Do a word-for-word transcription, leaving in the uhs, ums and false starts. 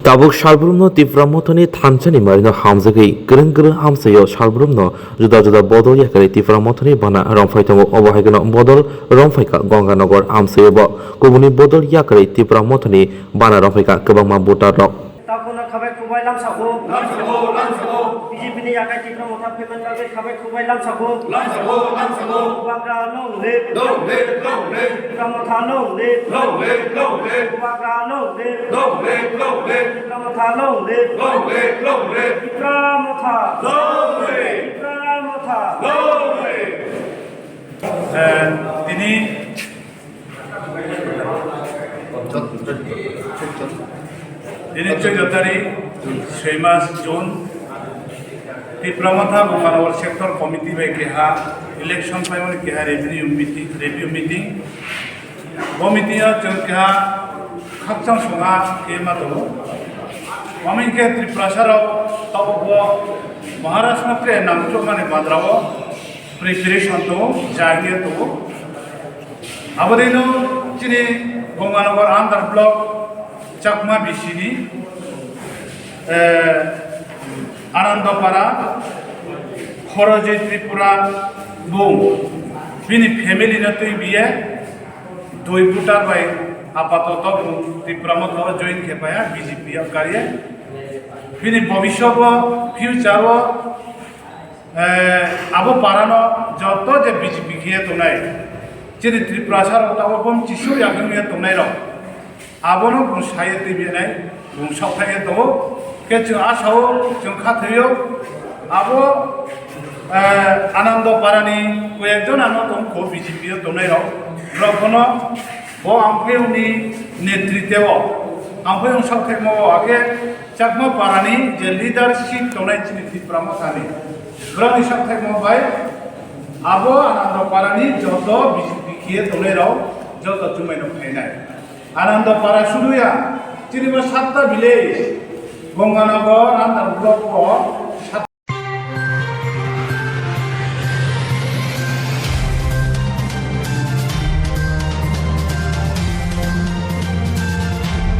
Tabuk salbrumno Tipra Mothani thansani marino hamjagwi kwrwng kwrwng amchaio salbrumno juda juda bodol yakarwi Tipra Mothani bana romphai tongo. Obo hai kheno bodol romphaikha Gonganagar amchaiobo. Kubuni bodol yakarwi Tipra Mothani bana romphaikha kwbangma voter rok. Takhuna khabai khubai lamsao. Lamsao, lamsao. B J P ni yakai Tipra Motha phaimani bagwi khabai khubai lamsao. Lamsao, lamsao. Bubagra long live. Long live, long live. Tipra Motha long live. Long live, long live. Bubagra long live. Long live, long live. Tipra Motha long live. Long live, long live. Tipra Motha. Long live. Tipra Motha. Long live. Eh, tini Tini chuddo tarik, soi mas June, Tipra Motha Gonganagar Sector Committee bai keha election paimani keha review meeting, review meeting. Bo meeting o chwng keha khakchang songha khe ma tongo. Mami khe Tiprasa rok tabuk bo Maharashtra tre nangchukmani bandra o preparation tongo, jagwi tongo. Abodino chini Gonganagar under block Chakma B C ni, eh, Anandopara, Khorojoi Tripura bung, bini family no twi biye dui voter bai apatoto bung Tipra Motha o join khe paya B J P o kariye. Bini bobiswk o, future o, Eh, abo parano joto je B J P khe tongnai, chini Tiprasa rok tabuk bom chisu yakung ya tongnai rok, abono bung saye twibianai, bung saothai tongo. Khe chwng asao, chwng khathwio, abo, eh, Anando Parani koyekjon ano tongkho B J P o tongnai rok, borok bono bo Amphoyongni netriteo, Amphoyong saothaimo o akhe Chakma Parani je leadership tongnai chini Tipra Mothani, borokni sakthaimo bai abo Anando Parani joto B J P khe tongnai rok joto chumai no phainai. Anando Para sudu ya, chini bo satta village, Gonganagar under block o